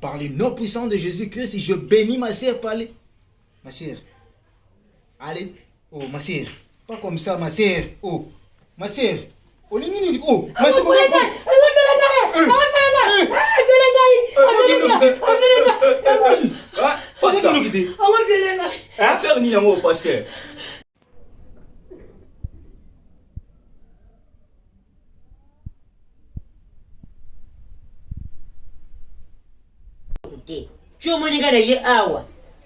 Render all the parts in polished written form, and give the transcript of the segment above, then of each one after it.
Par le nom puissant de Jésus-Christ, je bénis ma sœur par les... Ma sœur. Allez. Oh, ma sœur. Pas comme ça, ma sœur. Oh, ma sœur. Olingi nini? Oh, ma sœur. Affaire nini yango pasteur? Te ti omoni ngai na ye awa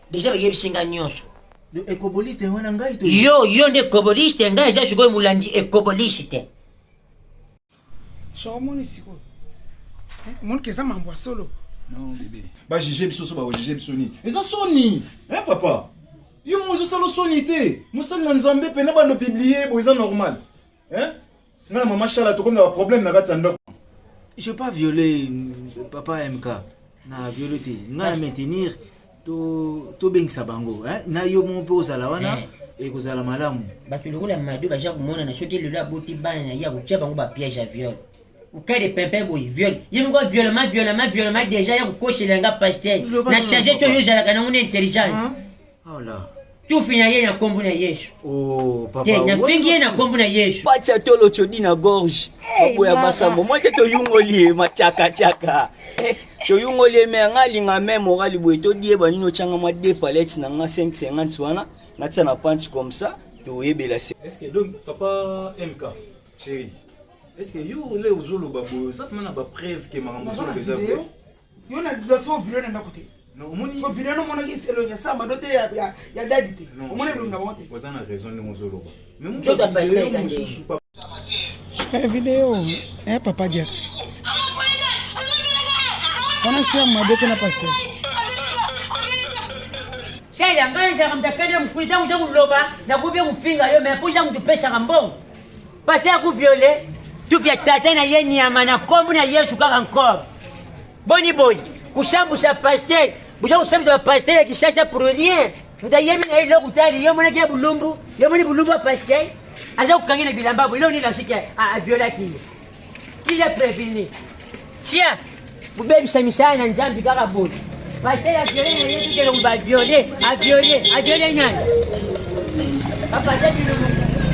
deja bayebisi ngai nyonso. Ekoboliste wana ngai to yo yo nde ekoboliste, ngai eza sikoyo molandi ekoboliste. So omoni sikoyo omoni ke eza mambo ya solo. Non bébé, bajuge biso so bakojuge biso nini? Eza soni hein papa, yo moko ozosala soni te, mosali na Nzambe mpena bando publie boye eza normal hein? Nga na mama Shala tokomi na baproblème na kati ya ndako. Je pas violé papa MK na violé te, nga na maintenir tobengisa bango na yo moko mpe ozala wana ekozala malamu. Bato lokola Mado baza komonana soki lelo aboti bana na ye akotia bango bapiège ya viol okade pempe boye viol ye moko violement violement violement déjà ya kokosela nga pasteur na charge so oyo ozalaka nango na intelligence tufi na ye na nkombo na Yesu te nafingi ye na nkombo na Yesu. Pacha tolo chodi na gorge baboya masambo mwa te toyungoli ye machakachaka toyungoli ye me anga alinga me morali boye todieba nini otyanga mwa deux palettes na nga 550 wana natia na panti comme ça toyebela. Est-ce que donc papa MK chéri, est-ce que yo le ozoloba boye oza tuma na bapreuve ke makambo ozoloba eza vrai? Yo na so video na ndako te, so video nomonaki elongi ya Samba do te, ya dadi te, omoni elongi na bango te. Oza na raison ndenge ozoloba. Video eh papa diacre wana sœur Mado te na pasteur. Sala ngai ezalaka moto akende mokili ntango oza koloba nakoki mpe kofinga yo mai mpo oza moto opesaka mbongo paster akoviole tufi ya tata na ye nyama na nkombo na Yesu kaka encore boni boye kosambusa paster boza kosambisa bapaster ya Kisasa pour rien. Moto ayebi na ye eloko tali yo omonaki ya bulumbu, yo omoni bulumbu ya paster aza kokangela bilamba boye eloko nini lasiki aviolaki ye qui l'a prévenu tia bobebisa misala na Nzambe kaka boye paster aviole na ye tukele koba aviole aviole aviole nani papa bilulu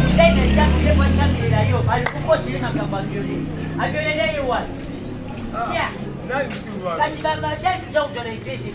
mosali na Nzambe ye kwasambelela yo alikokosele makambo aviole aviolele ye wapi tia kasi basali tuza kozwa na eglise.